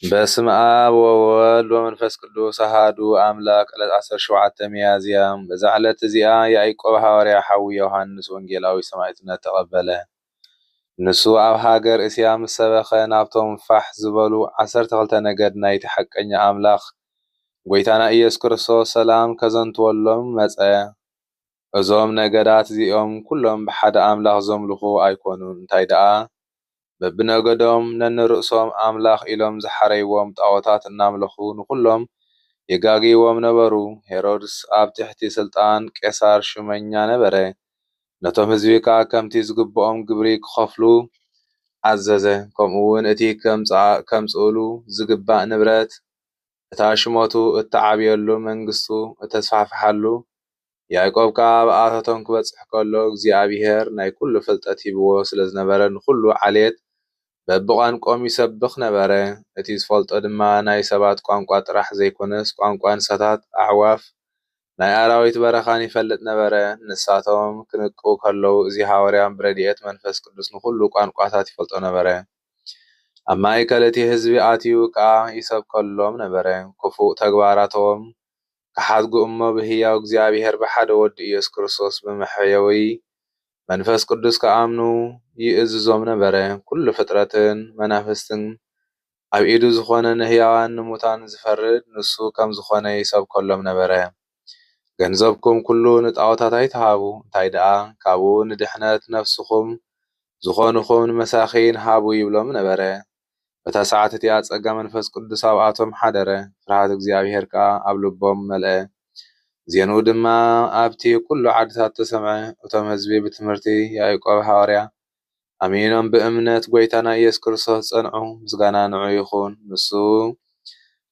በስመ ኣብ ወወልድ ወመንፈስ ቅዱስ ኣሃዱ ኣምላክ። ዕለት ዓሰርተ ሸውዓተ ሚያዝያ። በዛ ዕለት እዚኣ ያዕቆብ ሃዋርያ ሓዊ ዮሃንስ ወንጌላዊ ሰማዕትነት ተቐበለ። ንሱ ኣብ ሃገር እስያ ምስ ሰበኸ፣ ናብቶም ፋሕ ዝበሉ ዓሰርተ ክልተ ነገድ ናይቲ ሓቀኛ ኣምላኽ ጎይታና ኢየሱስ ክርስቶስ ሰላም ከዘንትወሎም መጸ። እዞም ነገዳት እዚኦም ኩሎም ብሓደ ኣምላኽ ዘምልኹ ኣይኮኑን፣ እንታይ ደኣ በብነገዶም ነንርእሶም ኣምላኽ ኢሎም ዝሓረይዎም ጣዖታት እናምለኹ ንኹሎም የጋግይዎም ነበሩ። ሄሮድስ ኣብ ትሕቲ ስልጣን ቄሳር ሹመኛ ነበረ። ነቶም ህዝቢ ከኣ ከምቲ ዝግብኦም ግብሪ ክኸፍሉ ኣዘዘ። ከምኡ እውን እቲ ከምጽኣ-፣ ከምጽእሉ ዝግባእ ንብረት፣ እታ ሽመቱ እትዓብየሉ፣ መንግስቱ እተስፋሕፍሓሉ፣ ያዕቆብ ከኣ ኣብ ኣታቶም ክበጽሕ ከሎ፣ እግዚኣብሄር ናይ ኩሉ ፍልጠት ሂብዎ ስለ ዝነበረ፣ ንኹሉ ዓሌት በብቋንቆም ይሰብኽ ነበረ። እቲ ዝፈልጦ ድማ ናይ ሰባት ቋንቋ ጥራሕ ዘይኮነስ፣ ቋንቋ እንስሳታት፣ ኣዕዋፍ፣ ናይ ኣራዊት በረኻን ይፈልጥ ነበረ። ንሳቶም ክንቅው ከለዉ፣ እዚ ሃዋርያ ብረድኤት መንፈስ ቅዱስ ንኹሉ ቋንቋታት ይፈልጦ ነበረ። ኣብ ማእከል እቲ ህዝቢ ኣትዩ ከኣ ይሰብከሎም ነበረ። ክፉእ ተግባራቶም ክሓድጉ እሞ፣ ብህያው እግዚኣብሄር፣ ብሓደ ወዱ ኢየሱስ ክርስቶስ፣ ብመሕየዊ መንፈስ ቅዱስ ክኣምኑ ይእዝዞም ነበረ። ኩሉ ፍጥረትን መናፍስትን ኣብ ኢዱ ዝኾነ፣ ንህያዋን ንሙታን ዝፈርድ ንሱ ከም ዝኾነ ይሰብከሎም ነበረ። ገንዘብኩም ኩሉ ንጣዖታት ኣይትሃቡ፣ እንታይ ደኣ ካብኡ ንድሕነት ነፍስኹም ዝኾንኹም ንመሳኺን ሃቡ ይብሎም ነበረ። በታ ሰዓት እቲኣ ጸጋ መንፈስ ቅዱስ ኣብኣቶም ሓደረ፣ ፍርሃት እግዚኣብሄር ከኣ ኣብ ልቦም መልአ። ዜንኡ ድማ ኣብቲ ኩሉ ዓድታት ተሰምዐ። እቶም ህዝቢ ብትምህርቲ ያዕቆብ ሃዋርያ ኣሚኖም ብእምነት ጎይታና ኢየሱስ ክርስቶስ ጸንዑ። ምስጋና ንዑ ይኹን። ንሱ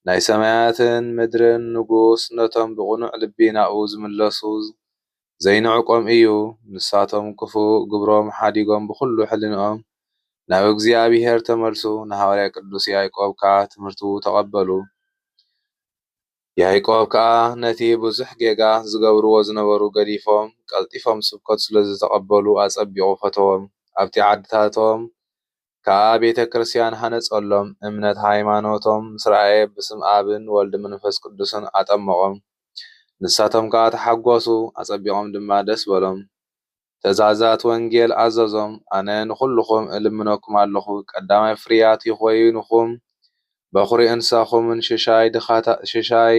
ናይ ሰማያትን ምድርን ንጉስ፣ ነቶም ብቕኑዕ ልቢ ናብኡ ዝምለሱ ዘይንዕቆም እዩ። ንሳቶም ክፉእ ግብሮም ሓዲጎም ብኹሉ ሕልንኦም ናብ እግዚኣብሄር ተመልሱ። ንሃዋርያ ቅዱስ ያዕቆብ ከኣ ትምህርቱ ተቐበሉ። ያዕቆብ ከኣ ነቲ ብዙሕ ጌጋ ዝገብርዎ ዝነበሩ ገዲፎም፣ ቀልጢፎም ስብከቱ ስለ ዝተቐበሉ ኣጸቢቑ ፈተዎም። ኣብቲ ዓድታቶም ከኣ ቤተ ክርስቲያን ሃነጸሎም። እምነት ሃይማኖቶም ምስ ረኣየ፣ ብስም ኣብን ወልድ መንፈስ ቅዱስን ኣጠመቖም። ንሳቶም ከኣ ተሓጎሱ፣ ኣጸቢቖም ድማ ደስ በሎም። ትእዛዛት ወንጌል ኣዘዞም። ኣነ ንኹልኹም እልምነኩም ኣለኹ፣ ቀዳማይ ፍርያት ይኾይንኹም፣ በኹሪ እንስሳኹምን ሽሻይ ድኻታ-፣ ሽሻይ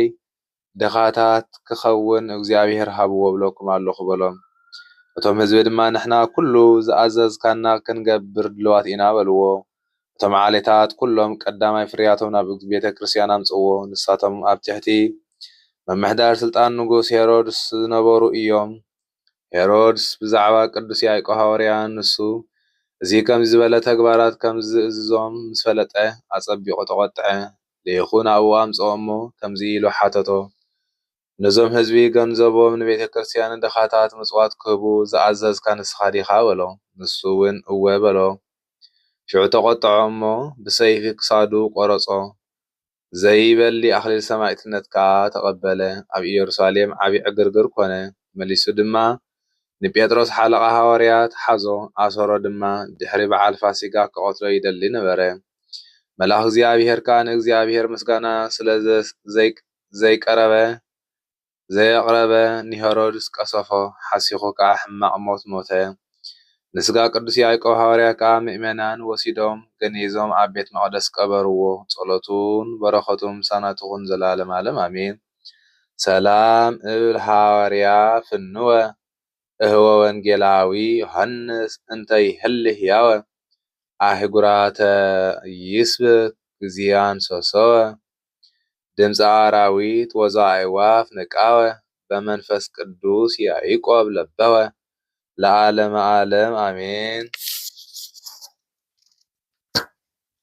ድኻታት ክኸውን እግዚኣብሄር ሃብዎ እብለኩም ኣለኹ በሎም። እቶም ህዝቢ ድማ፣ ንሕና ኩሉ ዝኣዘዝካና ክንገብር ድልዋት ኢና በልዎ። እቶም ዓሌታት ኩሎም ቀዳማይ ፍርያቶም ናብ ቤተ ክርስቲያን ኣምጽእዎ። ንሳቶም ኣብ ትሕቲ ምምሕዳር ስልጣን ንጉስ ሄሮድስ ዝነበሩ እዮም። ሄሮድስ ብዛዕባ ቅዱስ ያዕቆብ ሃዋርያ፣ ንሱ እዚ ከምዚ ዝበለ ተግባራት ከም ዝእዝዞም ምስ ፈለጠ፣ ኣጸቢቑ ተቖጥዐ። ልኢኹ ናብኡ ኣምጽኦ እሞ ከምዚ ኢሉ ሓተቶ፣ ነዞም ህዝቢ ገንዘቦም ንቤተ ክርስቲያን ድኻታት ምጽዋት ክህቡ ዝኣዘዝካ ንስኻ ዲኻ? በሎ። ንሱ እውን እወ በሎ። ሽዑ ተቖጥዖ እሞ ብሰይፊ ክሳዱ ቆረጾ። ዘይበሊ ኣኽሊል ሰማዕትነት ከኣ ተቐበለ። ኣብ ኢየሩሳሌም ዓቢ ዕግርግር ኮነ። መሊሱ ድማ ንጴጥሮስ ሓለቓ ሃዋርያት ሓዞ፣ ኣሰሮ ድማ። ድሕሪ በዓል ፋሲጋ ክቐትሎ ይደሊ ነበረ። መልኣኽ እግዚኣብሄር ከኣ ንእግዚኣብሄር ምስጋና ስለ ዘ-፣ ዘይ-፣ ዘይቀረበ፣ ዘየቕረበ ንሄሮድስ ቀሰፎ፣ ሓሲኹ ከኣ ሕማቕ ሞት ሞተ። ንስጋ ቅዱስ ያዕቆብ ሃዋርያ ከኣ ምእመናን ወሲዶም ገኒዞም ኣብ ቤት መቕደስ ቀበርዎ። ጸሎቱን በረኸቱን ምሳና ትኹን ዘላለም ዓለም ኣሜን። ሰላም እብል ሃዋርያ ፍንወ እህወ ወንጌላዊ ዮሃንስ እንተ ይህሊ ህያወ፣ ኣህጉራተ ይስብክ ግዝያን ሰሰወ፣ ድምፂ ኣራዊት ወዛ ኣዕዋፍ ነቃወ፣ በመንፈስ ቅዱስ ያዕቆብ ለበወ፣ ለዓለመ ዓለም ኣሜን።